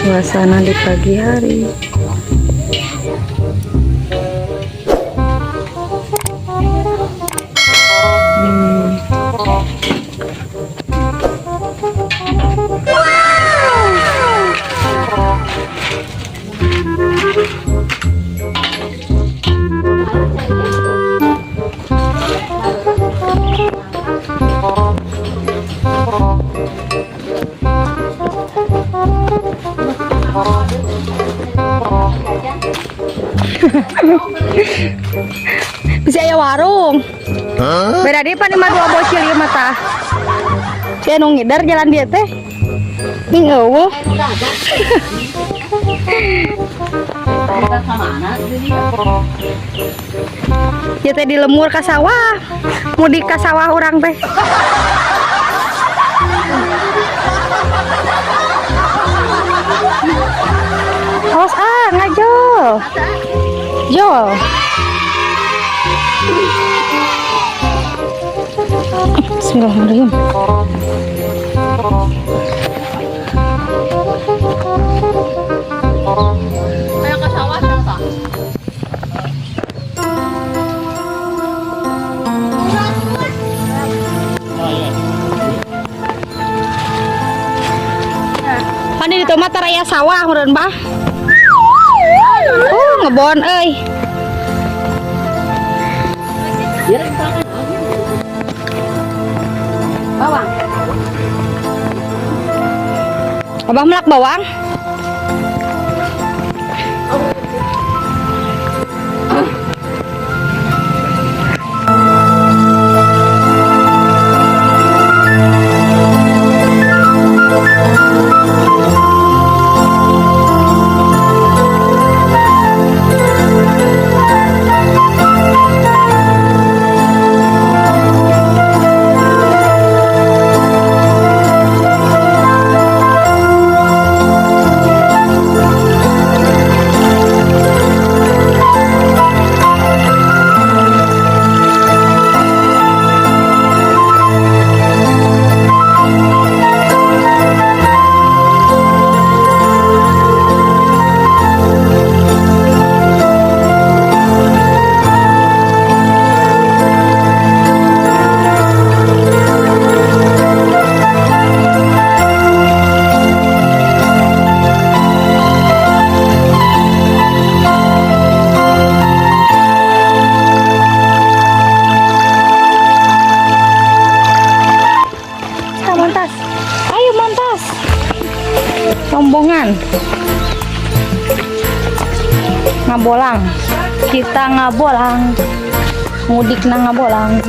Suasana di pagi hari. Bisa aya warung. Beda di pan lima dua bocil ieu mah tah. Si anu ngider jalan dia teh. Ning eueuh. Ieu teh di lemur ka sawah. Mudik ka sawah urang teh. Awas ah, ngajol. Jol. Bismillahirrahmanirrahim. Kayak ke sawah siapa? Pan di ditu mah tara aya sawah meureun bah. Ngebon euy. Bawang. Abah melak bawang. Kita montas. Ayo montas. Rombongan. Ngabolang. Kita ngabolang. Mudik na ngabolang.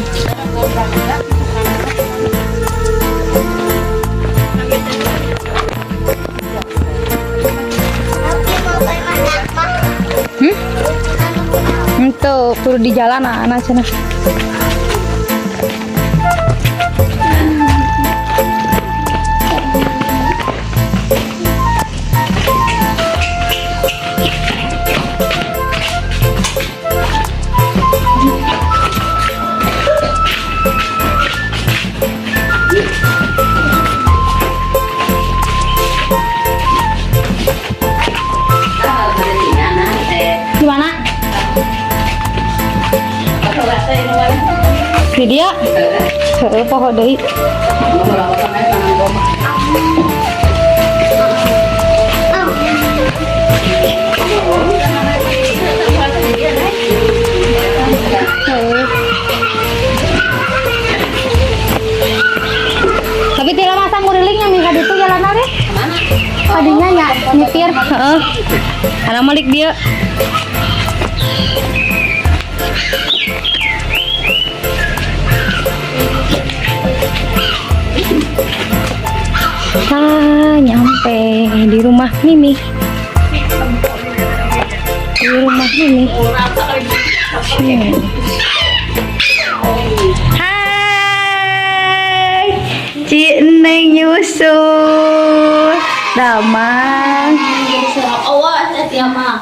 Hmm? Untuk turun di jalan anak cenah. Gimana? Di dia? Heeh, poho deui. Heeh. Tapi tidak masa ngurilingnya nih ka ditu jalan deh. Tadinya nya nyetir, heeh. Karena malik dia. Ah, nyampe di rumah Mimi. Di rumah Mimi. Hai, Ci Neng nyusul. Damang. Awas ya mah.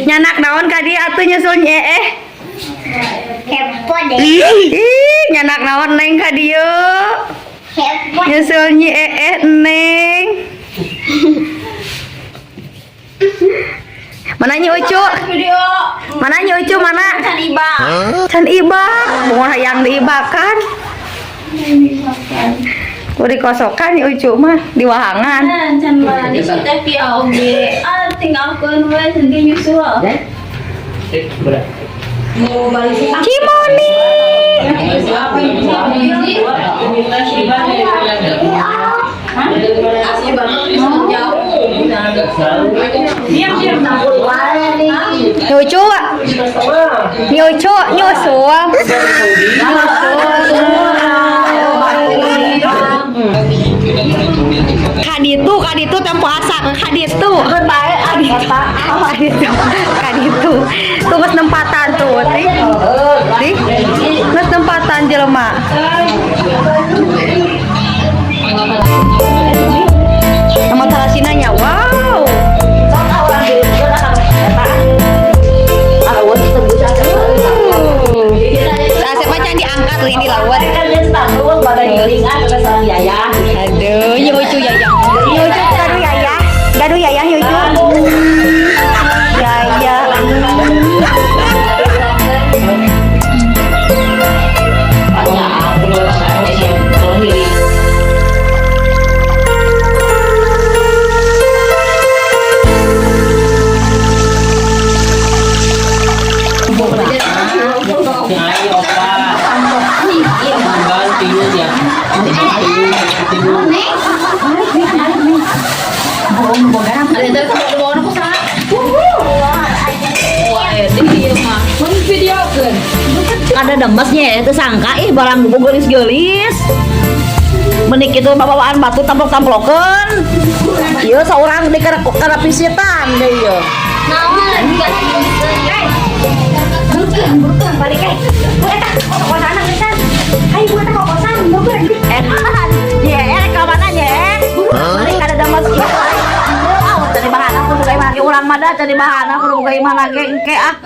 Nyandak naon ka dieu atuh nyusul nye eh. Kepo deh. Ih, nyandak naon Neng ka dieu. Kepo. Nyusul nyi eh Neng. Mana Nyi Ucu? Video. Mana Nyi Ucu mana? Can ibak. Can ibak, mau hayang diibakan. Ku dikosokan Nyi Ucu mah diwahangan. Can mana di situ teh oge. Ah tinggalkeun we sendiri nyusul. Cimoni. Nyi Ucu. Nyi Ucu nyusul. Kaditu, kaditu tempo asa, kaditu. Kaditu, kaditu, kaditu. Tuh geus nempatan tuh, tih. Tih. Geus nempatan jelema. Nama talasina nya, wow. Asep aja diangkat li di lawat. Aduh, Nyi Ucu yaya. Nyi Ucu gaduh yaya. Gaduh yaya Nyi Ucu. Yaya. Ada demesnya itu sangka ih barang gelis-gelis menik itu bawaan batu tamplok-tamplokan iya seorang di kana pisitan deh iya. Naon Balik eh. Bu eta kokosan geus. Hayu bu eta kokosan boga. Eh, ye, ka mana ye? Balik kada demes ieu. Oh, cari bahan aku buka imah urang mah da cari bahan aku buka imah lagi engke ah.